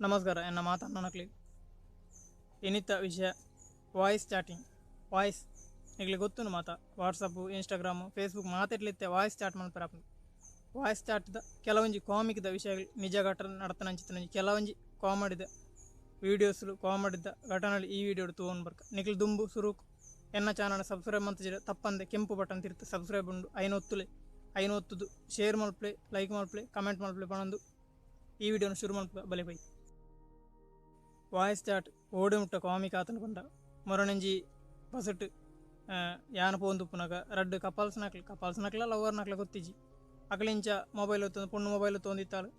ನಮಸ್ಕಾರ ಎನ್ನ ಮಾತನ್ನಕ್ಲಿ ಇನಿತ ವಿಷಯ ವಾಯ್ಸ್ ಚಾಟಿಂಗ್. ವಾಯ್ಸ್ ನಿಗಲಿ ಗೊತ್ತುನು ಮಾತ ವಾಟ್ಸಪ್ ಇನ್ಸ್ಟಾಗ್ರಾಮ್ ಫೇಸ್ಬುಕ್ ಮಾತೆಟ್ಲಿತ್ತೆ ವಾಯ್ಸ್ ಚಾಟ್ ಮಲ್ಪೆರಾಪುಂಡು. ವಾಯ್ಸ್ ಚಾಟ್ದ ಕೆಲವೊಂಜಿ ಕಾಮಿಕ್ದ ವಿಷಯಗಳು ನಿಜ ಘಟನೆ ನಡತನಂಚಿತ್ತನಂಜಿ ಕೆಲವೊಂಜಿ ಕಾಮಿಡಿದ ವೀಡಿಯೋಸ್ಲು ಕಾಮಿಡಿದ ಘಟನೆಗಳು ಈ ವಿಡಿಯೋಡು ತೂವೊಂದು ಬರ್ಕ. ನಿಕ್ಲು ದುಂಬು ಸುರುಕು ಎನ್ನ ಚಾನಲ್ ಸಬ್ಸ್ಕ್ರೈಬ್ ಮಂತಿಜಿಡ ತಪ್ಪಂದೆ ಕೆಂಪು ಬಟನ್ ತಿರ್ತು ಸಬ್ಸ್ಕ್ರೈಬ್ ಉಂಡು ಐನ ಒತ್ತುಲೆ ಐನ ಒತ್ತುದು ಶೇರ್ ಮಲ್ಪಲೆ ಲೈಕ್ ಮಲ್ಪಲೆ ಕಮೆಂಟ್ ಮಲ್ಪಲೆ ಪಣಂದು ಈ ವಿಡಿಯೋನ ಶುರು ಮಲ್ಪ ಬಲೆ ಬೈ. ವಾಯ್ಸ್ ಚಾಟ್ ಓಡಿ ಮುಟ್ಟ ಕಾಮಿಕ್ ಆತನ ಪಂಡ ಮೊರನಂಜಿ ಬಸಟ್ ಯಾನ ಪೋಂದುಪ್ಪುನಗ ರಡ್ಡು ಕಪಾಲ್ಸ್ ನಕ್ಲು ಕಪಾಲ್ಸ್ ನಕ್ಲ ಲವರ್ ನಕ್ಲ ಗೊತ್ತಿಜಿ ಅಕಲಿಂಚ ಮೊಬೈಲ್ ಒತ್ತೊಂದು ಪೊಣ್ಣು ಮೊಬೈಲ್ ತೊಂದಿತ್ತಾಳು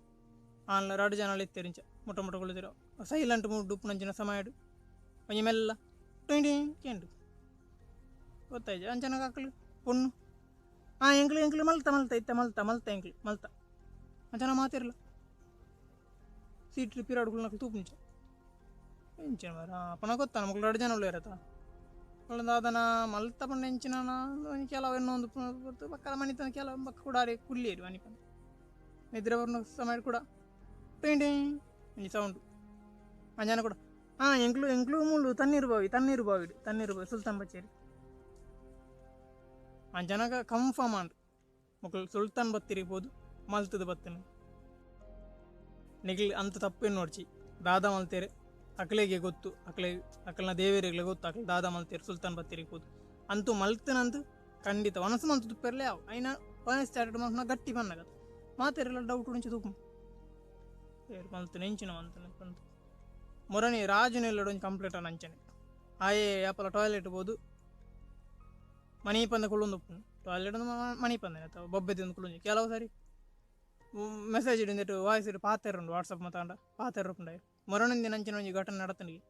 ಆನ್ಲ ರಡ್ಡು ಜನ ಇತ್ತೇರಿಂಚ ಮುಟ್ಟ ಮುಟ್ಟ ಕುಳಿತಿರೋ ಸೈಲೆಂಟ್ ಮೂಡ್ ಉಪ್ಪುನಂಚಿನ ಸಮಯಡು ಒಂಜಿ ಮೆಲ್ಲ ಟೊಯ್ ಕೇಂಡು ಗೊತ್ತಾಯ್ತು ಅಂಚನ ಅಕಲು ಪೊಣ್ಣು ಆ ಎಂಕ್ಲು ಎಂಕ್ಲು ಮಲ್ತ ಮಲ್ತ ಇತ್ತ ಮಲ್ತ ಮಲ್ತ ಎಂಕ್ಲು ಮಲ್ತ ಅಂಚನ ಮಾತಿರಲ್ಲ ಸೀಟ್ ಪಿರಾಡುಗಳು ನಕ್ಲು ತೂಪುಂಚ ಎಂಚಿನ ಮಾರ ಪುನಃ ಗೊತ್ತಾ ಮಕ್ಕಳು ಎರಡು ಜನ ಉಳ್ಳೇರತ್ತ ದಾದನ ಮಲ್ತ ಪಂಡ ಎಂಚಿನ ಒಂಜಿ ಕೆಲವು ಎನ್ನೊಂದು ಪಕ್ಕದ ಮನಿತನ ಕೆಲವು ಬಕ್ಕ ಕೂಡ ಕುಲ್ಲಿಯರು ಮನಿಪಂದ ನಿದ್ರೆ ಬರ್ನ ಸಮಯ ಕೂಡ ಟೊಯ್ ಟೊಯ್ ಒಂಜಿ ಸೌಂಡು ಅಂಜನ ಕೂಡ ಹಾಂ ಎಂಕ್ಲು ಎಂಕ್ಲು ಮೂಲು ತಣ್ಣೀರು ಬಾವಿ ತಣ್ಣೀರು ಬಾವಿಡು ತಣ್ಣೀರು ಬಾವಿ ಸುಲ್ತಾನ್ ಬಚ್ಚೇರಿ ಅಂಜನಗ ಕನ್ಫರ್ಮ್ ಆಂಡ್ ಮಕ್ಕಳು ಸುಲ್ತಾನ್ ಬತ್ತಿರಿಬೋದು ಮಲ್ತದ ಬತ್ತನ ನಿಗ್ಲಿ ಅಂತ ತಪ್ಪೇನು ನೋಡ್ಚಿ ದಾದ ಮಲ್ತೇರೆ ಅಕಲೆಗೆ ಗೊತ್ತು ಅಕಲೆ ಅಕಲ್ನ ದೇವರಿಗ್ಲೆ ಗೊತ್ತು ಅಕಲೆ ದಾದ ಮಲ್ತೇರು ಸುಲ್ತಾನ್ ಬತ್ತಿರಿಬೋದು ಅಂತೂ ಮಲ್ತನಂತು ಖಂಡಿತ ಒನಸು ಮಲ್ತು ತುಪ್ಪೆರ್ಲೆ ಅವು ಐನ ವಾಯ್ಸ್ ಚಾಟ್ ಮಲ್ಪನ ಗಟ್ಟಿ ಬನ್ನಗ ಮಾತೆರೆಲ್ಲ ಡೌಟ್ ಉಂಚು ತೂಪು ಏರು ಮಲ್ತು ನೆಂಚಿನ ಮಂತನ ಬಂತು ಮೊರನಿ ರಾಜನೆಲ್ಲಡು ಒಂಜಿ ಕಂಪ್ಲೀಟ್ ಅಂಚನೆ ಆಯೆ ಯಾಪಲ ಟಾಯ್ಲೆಟ್ ಬೋದು ಮನಿ ಪಂದ ಕುಳ್ಳೊಂದು ಉಪ್ಪುನು ಟಾಯ್ಲೆಟ್ ಮನಿ ಪಂದನೆ ಅಥವಾ ಬೊಬ್ಬೆ ತಿಂದು ಕುಳ್ಳೊಂಜಿ ಕೆಲವು ಸಾರಿ ಮೆಸೇಜ್ ಇಡಿಂದಿಟ್ಟು ವಾಯ್ಸ್ ಇಡು ಪಾತೆರುಂಡು ವಾಟ್ಸಪ್ ಮತ್ತಾಂಡ ಪಾತೆರುಂಡು ಮೊರನೊಂದಿ ನಂಚಿನ ಒಂಜಿ ಘಟನೆ ನಡತನಿಗೆ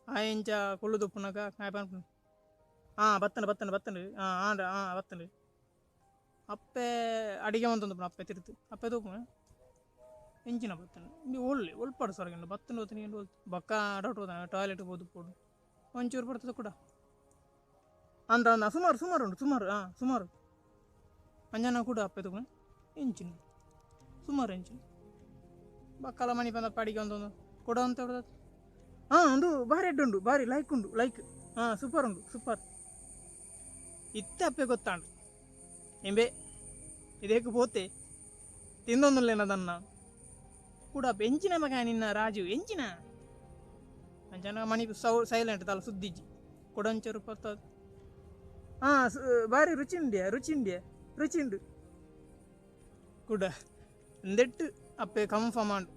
ಆಯೆ ಇಂಚ ಕುಳ್ಳುದುಪ್ಪುನಗ ಕಾಯ್ ಪನ್ಪುನು ಹಾಂ ಬತ್ತಂಡು ಬತ್ತಂಡು ಬತ್ತಂಡು ಹಾಂ ಆಂಡ ಹಾಂ ಬತ್ತಂಡು ಅಪ್ಪೆ ಅಡಿಗೆ ಮಂತೊಂದು ಅಪ್ಪೆ ತಿರ್ತು ಅಪ್ಪೆ ತೂಪುನು ಎಂಚಿನ ಬತ್ತಂಡು ಇಂದು ಒಳ್ಳೆ ಒಲ್ಪಾಡು ಸೊರಗಿಂಡು ಬತ್ತಂಡು ಹೋಗ್ತೀನಿ ಬಕ್ಕ ಡೌಟ್ ಹೋದ ಟಾಯ್ಲೆಟ್ ಹೋದು ಪೋಡು ಒಂಚೂರು ಬರ್ತದೆ ಕೂಡ ಅಂದ ಅಂದ ಸುಮಾರು ಸುಮಾರು ಉಂಟು ಸುಮಾರು ಹಾಂ ಸುಮಾರು ಅಂಜನ ಕೂಡ ಅಪ್ಪೆ ತೂಪುನು ಎಂಚಿನ ಸುಮಾರು ಎಂಚಿನ ಬಕ್ಕಲ ಮಣಿ ಬಂದಪ್ಪ ಅಡಿಗೆ ಒಂದೊಂದು ಕೊಡ ಅಂತ ಹಾಂ ಒಂದು ಭಾರಿ ಎಡ್ಡು ಉಂಡು ಭಾರಿ ಲೈಕ್ ಉಂಡು ಲೈಕ್ ಹಾಂ ಸೂಪರ್ ಉಂಡು ಸೂಪರ್ ಇತ್ತೆ ಅಪ್ಪೆ ಗೊತ್ತಾಂಡು ಎಂಬೆ ಇದೇಕು ಪೋತೆ ತಿಂದೊಂದುಲ್ಲೇನದನ್ನ ಕೂಡ ಎಂಚಿನ ಮಗ ನಿನ್ನ ರಾಜು ಎಂಚಿನ ಅಂಚನ ಮಣಿ ಸೈಲೆಂಟ್ ತಲ ಸುದ್ದಿಜ್ಜಿ ಕೊಡಂಚೂರು ಪತ್ತ ಹಾಂ ಭಾರಿ ರುಚಿ ಉಂಡಿಯ ರುಚಿ ಉಂಡಿಯ ರುಚಿ ಉಂಡು ಕೂಡ ಎಂದೆಟ್ಟು ಅಪ್ಪೆ ಕನ್ಫರ್ಮ್ ಆಂಡು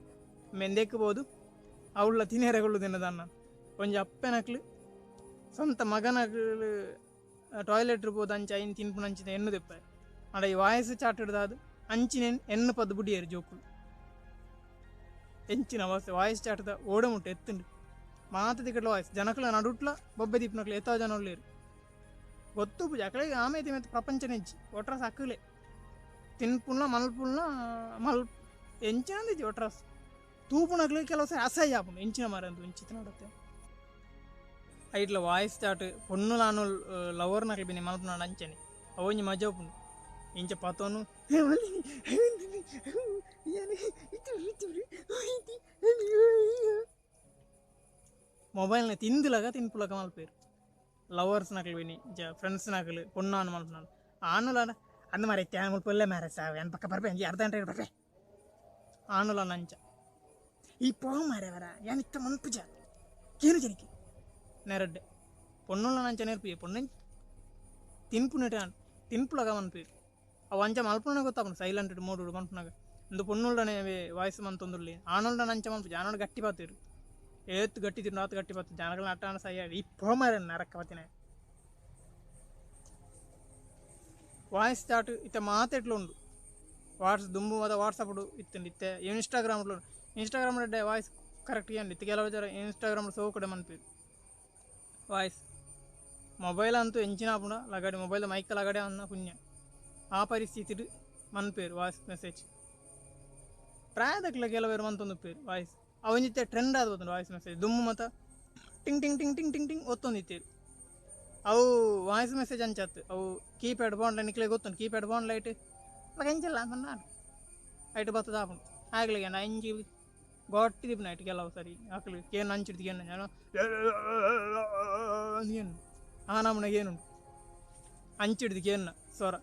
ಮೆಂದೆಕ್ಕಬೋದು ಅವಳ ತಿನೇರೆಗಳು ತಿನ್ನದನ್ನ ಒಂಜಿ ಅಪ್ಪೆನಕ್ಲು ಸ್ವಂತ ಮಗನಕ್ಲು ಟಾಯ್ಲೆಟ್ ಇರ್ಬೋದು ಅಂಚ ಐನ್ ತಿನ್ಪುನ ಅಂಚಿನ ಎಣ್ಣು ದೆಪ್ಪ ಅಂಡ ಈ ವಾಯ್ಸ್ ಚಾಟ್ ಹಿಡ್ದಾದು ಅಂಚಿನ ಎಣ್ಣು ಪದ್ದು ಬುಡಿಯರು ಜೋಕುಲು ಎಂಚಿನ ವಾಯ್ಸ್ ವಾಯ್ಸ್ ಚಾಟ್ದ ಓಡ ಮುಟ್ಟು ಎತ್ತುಂಡು ಮಾತ ದಿಕ್ಕಟ್ಲ ವಾಯ್ಸ್ ಜನಕ್ಲ ನಡುಟ್ಲ ಬೊಬ್ಬೆ ದೀಪನಕ್ಲು ಎತ್ತ ಜನ ಉಳ್ಳೇರು ಗೊತ್ತು ಪೂಜೆ ಅಕಡೆ ಆಮೇಲೆ ಮತ್ತೆ ಪ್ರಪಂಚ ನೆಜ್ಜಿ ಒಟ್ರಾಸ್ ಅಕ್ಕಲೆ ತಿನ್ಪುಣ್ಣ ಮಲ್ಪುಣ್ಣ ಮಲ್ ಎಂಚಿನ ಒಟ್ರಾಸ್ ತೂಪುನಕ್ಲು ಕೆಲವು ಸಾರಿ ಅಸಹ್ಯ ಆಪುಂಡು ಎಂಚಿನ ಮಾರ ಅಂತ ಇಂಚಿತ ನೋಡುತ್ತೆ ಐಟ್ಲ ವಾಯ್ಸ್ ಚಾಟ್ ಪೊಣ್ಣುಲಾನು ಲವರ್ ನಕ್ಲು ಬಿನಿ ಮಲ್ಪುನ ಅಂಚನೆ ಅವೊಂಜಿ ಮಜಾ ಉಪ್ಪುಂಡು ಇಂಚ ಪತೋನು ಮೊಬೈಲ್ನ ತಿಂದುಲಗ ತಿನ್ಪುಲಕ ಮಲ್ಪೇರು ಲವರ್ಸ್ ನಕ್ಲು ಬಿನಿ ಇಂಚ ಫ್ರೆಂಡ್ಸ್ ನಕ್ಲು ಪೊಣ್ಣಾನು ಮಲ್ಪುನಾನು ಆನುಲಾನ ಅಂದ ಮಾರೆ ಮುಲ್ಪ ಮಾರೆ ಸಾವು ಅನ್ ಪಕ್ಕ ಬರ್ಬೆ ಅಂಜಿ ಅರ್ಧ ಗಂಟೆ ಬರ್ಬೆ ಆನುಲಾನ ಅಂಚ ಈ ಪೋ ಮಾರೆ ವರ ಯಾನಿತ್ತ ಮನ್ಪುಜ ಕೇನು ಜನಕ್ಕೆ ನೆರಡ್ಡೆ ಪೊಣ್ಣುಲ ನಂಚ ನೆರ್ಪಿ ಪೊಣ್ಣ ತಿನ್ಪುನೆಟ ತಿನ್ಪುಲಗ ಮನ್ಪೇರು ಅವು ಅಂಚ ಮಲ್ಪುನ ಗೊತ್ತಾಪುಂಡು ಸೈಲೆಂಟ್ ಮೋಡು ಮನ್ಪುನಾಗ ಒಂದು ಪೊಣ್ಣುಲ್ಡನೆ ವಾಯ್ಸ್ ಮಂತೊಂದುರ್ಲಿ ಆನೋಲ್ಡ ನಂಚ ಮನ್ಪುಜ ಆನೋಡ್ ಗಟ್ಟಿ ಪಾತೇರು ಏತ್ ಗಟ್ಟಿ ತಿನ್ನು ಆತು ಗಟ್ಟಿ ಪಾತು ಜನಗಳ ಅಟ್ಟಾಣ ಸಹ್ಯ ಈ ಪೋ ಮಾರೆ ನರಕ ಪತಿನ ವಾಯ್ಸ್ ಚಾಟ್ ಇತ್ತ ಮಾತೆಟ್ಲು ಉಂಡು ವಾಟ್ಸ್ ದುಂಬು ಮದ ವಾಟ್ಸಪ್ ಇತ್ತುಂಡು ಇತ್ತೆ ಇನ್ಸ್ಟಾಗ್ರಾಮ್ ಇನ್ಸ್ಟಾಗ್ರಾಮ್ ವಾಯ್ಸ್ ಕರೆಕ್ಟ್ ಏನು ಇತ್ತು ಕೆಲವು ಜನ ಇನ್ಸ್ಟಾಗ್ರಾಮ್ ಸೋ ಕೂಡ ಮನ್ಪೇರು ವಾಯ್ಸ್ ಮೊಬೈಲ್ ಅಂತೂ ಎಂಚಿನ ಆಪುಂಡ ಲಗಡೆ ಮೊಬೈಲ್ ಮೈಕ್ ಲಗಡೆ ಅನ್ನ ಪುಣ್ಯ ಆ ಪರಿಸ್ಥಿತಿ ಮನ್ಪೇರು ವಾಯ್ಸ್ ಮೆಸೇಜ್ ಪ್ರಾಯದಕ್ಲ ಕೆಲವರು ಮಂತೊಂದು ಪೇರು ವಾಯ್ಸ್ ಅವನಿತ್ತೆ ಟ್ರೆಂಡ್ ಆದ ಗೊತ್ತುಂಡು ವಾಯ್ಸ್ ಮೆಸೇಜ್ ದುಮ್ಮು ಮತ ಟಿಂಗ್ ಟಿಂಗ್ ಟಿಂಗ್ ಟಿಂಗ್ ಟಿಂಗ್ ಟಿಂಗ್ ಒತ್ತೊಂದಿತ್ತೇರು ಅವು ವಾಯ್ಸ್ ಮೆಸೇಜ್ ಅಂಚತ್ತು ಅವು ಕೀಪ್ಯಾಡ್ ಫೋನ್ ನಿಕ್ಲೆ ಗೊತ್ತುಂಟು ಕೀಪ್ಯಾಡ್ ಫೋನ್ ಲೈಟ್ ಎಂಚಿಲ್ಲ ಅಂತ ಐಟ್ ಬತ್ತದ ಆಪುಂಡು ಆಗ್ಲಿಗೆ ಅಂಚಿ ಗಾಟಿ ದಿಪ್ಪ ನೈಟ್ ಕೆಲವು ಸರಿ ಅಕ್ಲು ಕೇನ್ ಅಂಚಿಡ್ದು ಕೇನ್ ಏನು ಆ ನಮ್ಮನೆಗೆ ಏನುಂಟು ಅಂಚಿಡ್ದು ಕೇನ್ನ ಸ್ವರ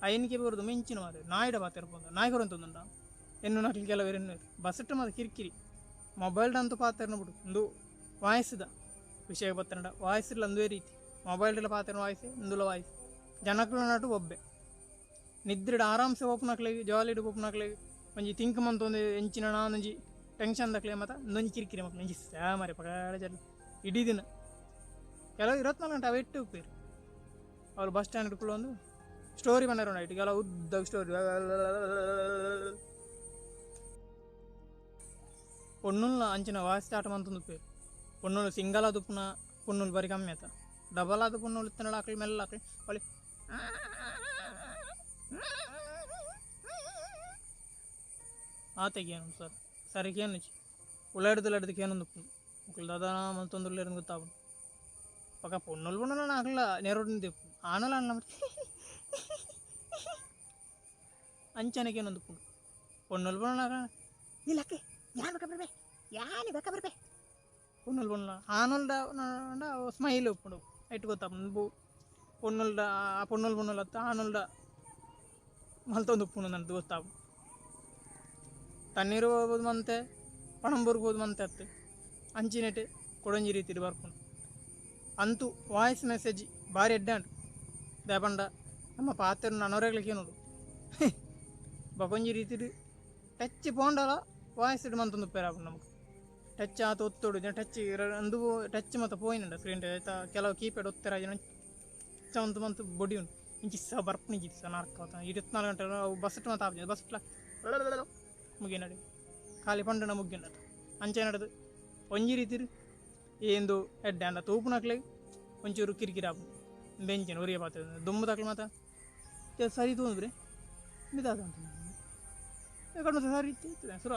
ಐನಿಗೆ ಬರೋದು ಮಿಂಚಿನ ಮಾತು ನಾಯಿಡ ಪಾತಿರ್ಬೋದು ನಾಯಿ ಕೊರಂತಂದುಂಡ ಎನ್ನು ನಕ್ಲು ಕೆಲವರು ಎನ್ನು ಬಸ್ಸಿಟ್ಟು ಮಾತು ಕಿರಿಕಿರಿ ಮೊಬೈಲ್ ಅಂತೂ ಪಾತಿರ್ನ ಬಿಡು ಒಂದು ವಾಯ್ಸ್ದ ವಿಷಯ ಬತ್ತನಡ ವಾಯ್ಸ್ ಇಲ್ಲ ಅಂದುವೇ ರೀತಿ ಮೊಬೈಲ್ ಪಾತಿರ್ನ ವಾಯ್ಸ್ ಇಂದುಲ ವಾಯ್ಸ್ ಜನಕ್ಲು ನಟು ಒಬ್ಬೆ ನಿದ್ರೆಡ್ ಆರಾಮ್ಸೆ ಓಪನ್ ಜಾಲಿಡ್ ಓಪನ್ ಹಾಕ್ಲಿ ಒಂಜಿ ತಿಂಕ್ ಮಂತೊಂದು ಎಂಚಿನ ಒಂಜಿ ಟೆನ್ಷನ್ ದಕ್ಲೆ ಮತ್ತ ಒಂದೊಂಜಿ ಕಿರಿಕಿರಿ ಮಕ್ಳು ಒಂಜಿ ಮಾರೆ ಪಕಡ ಜಲ್ಲ ಇಡೀ ದಿನ ಕೆಲವು 24 ಗಂಟೆ ಅವು ಇಟ್ಟು ಉಪ್ಪೇರು ಅವ್ರು ಬಸ್ ಸ್ಟ್ಯಾಂಡ್ ಒಂದು ಸ್ಟೋರಿ ಬಂದಾರ ನೈಟ್ ಕೆಲವು ಉದ್ದ ಸ್ಟೋರಿ ಪೊಣ್ಣುಲ್ಲ ಅಂಚಿನ ವಾಯ್ಸ್ ಸ್ಟಾರ್ಟ್ ಮಂತೊಂದು ಉಪ್ಪೇರು ಪೊಣ್ಣುಲು ಸಿಂಗಲ್ ಆದುಪ್ಪುನ ಪೊಣ್ಣುಲು ಬರಿ ಕಮ್ಮಿ ಆತ ಡಬಲ್ ಆದ ಪೊಣ್ಣುಲು ಇತ್ತನಡ ಆಕಳಿ ಮೆಲ್ಲ ಆಕಳಿ ಒಳ್ಳೆ ಆತೆಗೇನು ಸರ್ ಸರಿಗೇನು ಉಳ್ಳಾಡ್ದು ಏನೊಂದು ಮುಕ್ಕಳು ದಾದಾ ಮಲ್ತೊಂದುರ್ಲೇರು ಗೊತ್ತಾವು ಪಕ್ಕ ಪೊಣ್ಣುಲು ಪೊಣ್ಣುಲು ಆಕಲ ನೆರಡು ದಿಪ್ಪು ಆನಲ ಅಣ್ಣ ಅಂಚನಕೇನೊಂದು ಪುಂಡು ಪೊಣ್ಣುಲು ಪೊಣ್ಣು ಆಕಳ ಇಲ್ಲಕ್ಕೆ ಯಾನ್ ಬಕ ಬರ್ಬೆ ಯಾನ್ ಬಕ ಬರ್ಬೆ ಪೊಣ್ಣುಲು ಪೊಣ್ಣು ಆನಲ್ದ ಸ್ಮೈಲ್ ಉಪ್ಪುಂಡು ಐಟ್ ಗೊತ್ತಾಪುಂಡು ಪೊಣ್ಣುಲ್ಡ ಆ ಪೊಣ್ಣುಲು ಪೊಣ್ಣುಲು ಅತ್ತ ಆನಲ್ಡ ಮಲ್ತೊಂದು ಉಪ್ಪುಂಡು ನಂದು ಗೊತ್ತಾಪು ತಣ್ಣೀರು ಹೋಗ್ಬೋದು ಮಂತೆ ಪಣಂಬೂರ್ಗೆ ಹೋದ್ ಮಂತೆ ಅತ್ತೆ ಅಂಚಿನೆಟೆ ಕೊಡೊಂಜಿ ರೀತಿಡ್ ಬರ್ಪುಂಡು ಅಂತೂ ವಾಯ್ಸ್ ಮೆಸೇಜ್ ಭಾರಿ ಎಡ್ಡೆ ಉಂಟು ದಾಯಪಂಡ ನಮ್ಮ ಪಾತೆರ್ ನನೊರೆಗ್ಲಿಕ್ಕೆ ನೋಡು ಬಕೊಂಜಿ ರೀತಿಡ್ ಟಚ್ ಪೋಂಡಲ ವಾಯ್ಸ್ ಇಡ್ ಮಂತೊಂದು ಉಪ್ಪೇರಾಪುಂಡು ನಮಕ್ ಟಚ್ ಆತ ಒತ್ತೊಡು ಜನ ಟಚ್ ಅಂದು ಟಚ್ ಮಾತ ಪೋಯಿನಂಡ ಸ್ಕ್ರೀನ್ ಟಚ್ ಕೆಲವು ಕೀಪ್ಯಾಡ್ ಒತ್ತೆರ ಜನ ಚಂತ ಮಂತು ಬೊಡಿ ಉಂಟು ಇಂಚಿ ಸ ಬರ್ಪುನಿ ಸ ನಾರ್ಕ 24 ಗಂಟೆ ಅವು ಬಸ್ ಮಾತ ಆಪುಜಿ ಬಸ್ ಮುಗಿನಡಿ ಖಾಲಿ ಪಂಡನ ಮುಗ್ಗಿನದು ಅಂಚೆ ನಡದು ಒಂಜಿ ರೀತಿರ್ ఏందో ಎಡ್ಡೆ ಅಂಡ ತೂಪುನಕ್ಲೆ ಒಂಚೂರು ಕಿರಿಕಿರಿ ಆಪುಂಡು ಬೆಂಚಿನ ಒರಿಯ ಪಾತ್ರ ದುಮ್ಮು ತಕ್ಲು ಮಾತ ಸರಿ ತೂಂದ್ರೆ ಮಿದಾದ ಅಂತ ಕಣ್ಣು ಸರಿ ಇತ್ತು ಸುರ